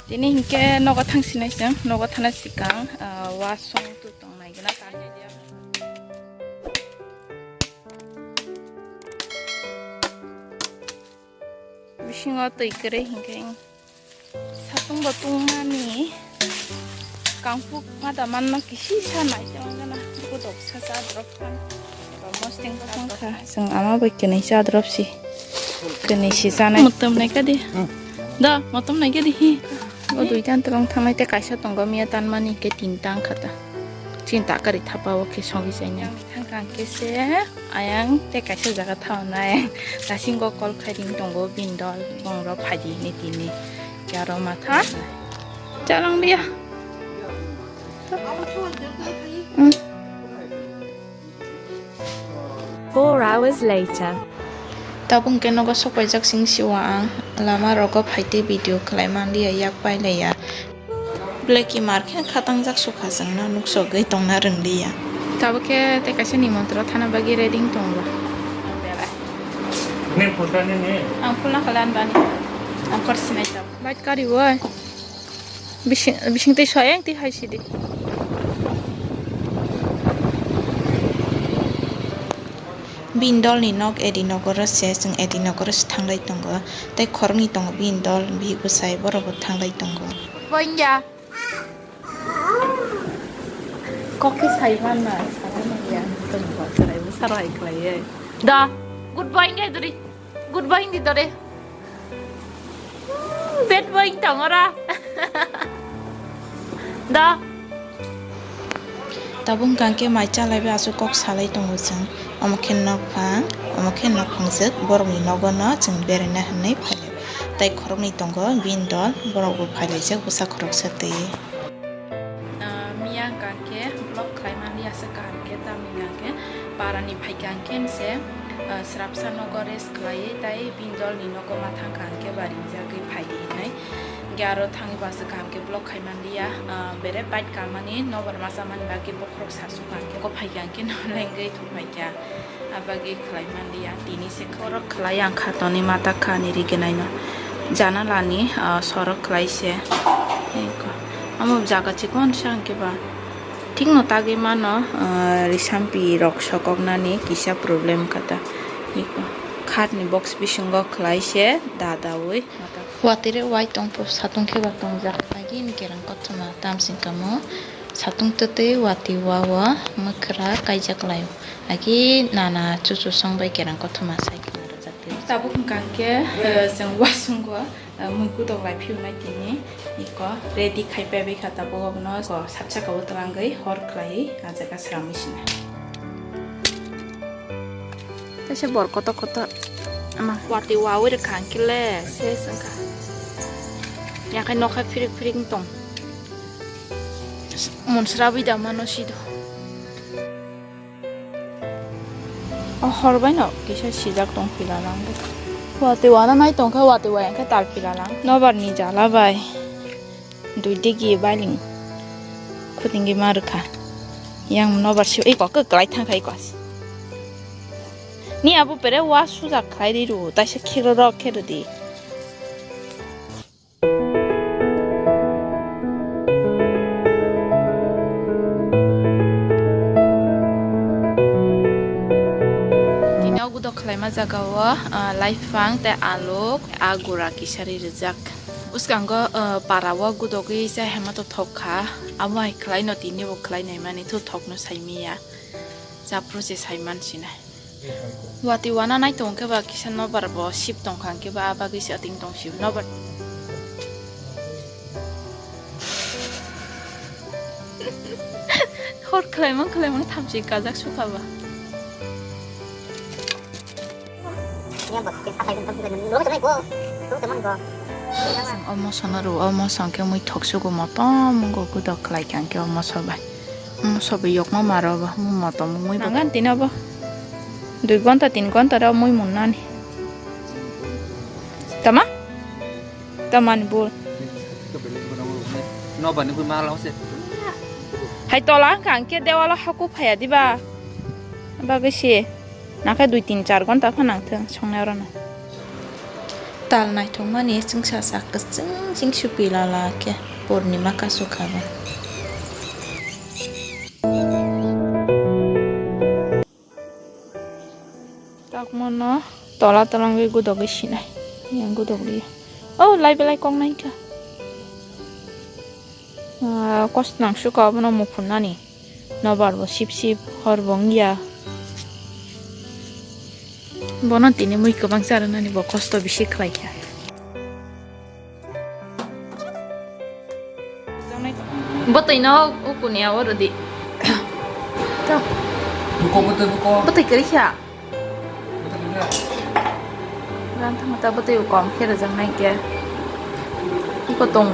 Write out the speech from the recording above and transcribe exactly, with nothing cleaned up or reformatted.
Tini hinkhe nogo thang sinai chwng, nogo thana sikang, ah, wasung tu tong nai gana. Bisingo twi kwrwi hinkhe satung bo tungmani kangpuk ma da manno kisi sa nai tongana, budok sa cha drop kan. Mosting tongkha. Chwng ama bai kwnwi cha drop si. Kwnwi si chanai. Motom nai kadi. Hmm. Da, motom nai kadi hi. O duita tolong thangnai tei kaisa tongo miya tanmani hinkhe tinta wngkha ta. Chini ta kari thapa o khe sogwi chainai. Thangkha hinkhe se ayang tei kaisa jaga thaonai ayang dasingo call khai ring tongo bini dol bongrok phaidi hinwi tini. Khe aro matha chalong dia. Hmm. Four hours later. Tabuk hwnkhe nogo sokpaijak sing siwa ang, lama rogo phaitwi video khlai manliya yak pailaiya. Blacky mar khe khatangjak sukha chwngno nuksogwi tongna rwngliya. Tabuk khe tei kaisa nimantro thana bagwi ready wng tongo. Ang phulna khala anbani. Ang kor sinai tabuk. Light kari oi. Bising, bising twi soyang twi hai sidi. Bini dolni nok Edi nogoro se, chwng Edi nogoro se thanglai tongo. Tei khoroknwi tongo bini dol, bihik bwsai borok bo thanglai tongo. Boingya. Kok khe sai manna, sai manna ya. Tongbo, sarai bo sarai khlaiwi. Da, good boy wngkhe duri. Good boy wngdi dore. Hmm, bad boy wng tongora. Da. Tabuk hwnkha khe mai chalaiwi aswk kok salai tongo chwng. Omo khe nokphang, omo khe nokphang jwk, borokni nogo no chwng beraina hwnwi phailai. Tai khoroknwi tongo bini dol, borok bo phailaijak bwsa khoroksa twi. Ah, miya hwnkha khe vlog khlai manliya se kaham khe, tamni hwnkha khe parani phaikha hwnkhe se, ah, srapsa nogo rest khlaiwi tai bini dolni nogo ma thangkha hwnkhe ba ringjagwi phaidi hinwi. Hwnkhe aro thangwi ba se kaham khe vlog khai manliya, ah, bere bike kamani nobar ma chamani bagwi bokhorok sasuk hwnkhe ko phaikha hwnkhe no lengwi thung phaikha. Abagwi khlai manliya, tini se khorok khlai ang kha toni mata kha ni rigenaino. Janalani, ah, sorok khlai se. Eko. Amo jaga chikon sa hwnkhe ba. Thikno tagwi mano, ah, risampi rok sokoknani kisa problem kata. Eko. Khatni box bisingo khlai se dadaui. Watire wai tongpro satung khe ba tongjak. Agini kerang kothoma tamsing kamo. Satung twtwi watwi wao mwkhra kaijak laio. Agi nana chuchu song bai kerang kothoma sai khna rwjak twi. Tabuk hwnkha hwnkhe, eh, chwng wasungo, eh, mui kudok lai phiyunai tini iko ready khai paibai kha tabuk obono ko sat saka o twlangwi hor khlaiwi ah jaga swrangwi sinai. Kaisa bor kotor kotor ama watwi wawi rwkha hwnkhe le ses wngkha. Yakhai nokha phirik phirik wng tong. Monsra bida mano sido. O hor bai no kisa sijak tong pila lang. Watwi wana nai tongkha, watwi wai angkhe tal pila lang. Nobar ni jala bai. Dui digi bailing. Khutingi ma rwkha. Yang nobar si, ei kok kwklai thangkha ei kos. Ni abo pere wa sujak khlai ri ru, taisa khiro rok khe rwdi. Tini o gudok khlaima jaga o, ah, laifang tei aluk, agura kisa ri rijak. Bwskango, ah, para o gudogwi cha hema to thok kha. Amo hai khlai no tini bo khlai nai mani thu thok no sai miya. Cha process hai man sinai. Watwi wana nai tong khe ba kisa nobar bo sip tong kha hwnkhe ba a bagwi se ating tong sio nobar. Hor khlaimang khlaimang thamchi kajak sukha ba. O moso no rw, o moso hwnkhe mui thok sugo motom wngkha gudok khlai kha hwnkhe o moso bai. Moso bai yokma maro bo, motom wngwi bo. Nangan tini obo. Dui gonta, tin gonta rw mui munnani. Tama? Tamani bul. Nobani bui ma lao se. Hai tola wngkha hwnkhe dewalo haku phaiya diba? Bagwi se. Nakhe dui tin char gonta pha nangthwng songnai orono. Tal naithokmani chwngsacha kwchwng chwngsu pilala khe purnima kasu kha ba. Takmono tola tola wngwi gudogwi sinai. Yang gudogwi. Oh, lai belai kok nai kha. Ah, kos nang suka obono muphunani. Nobar bo sip sip, hor bo wngya. Bono tini mui kwbang charwnani bo kosto bisi khlai kha. Bwtwi no ukuni awo rwdi. To. Buko, buko, buko. Bwtwi kwrwi kha. Buko kwrwi kha. Ran thangma ta bwtwi kom khe rwjaknai khe. Iko tong.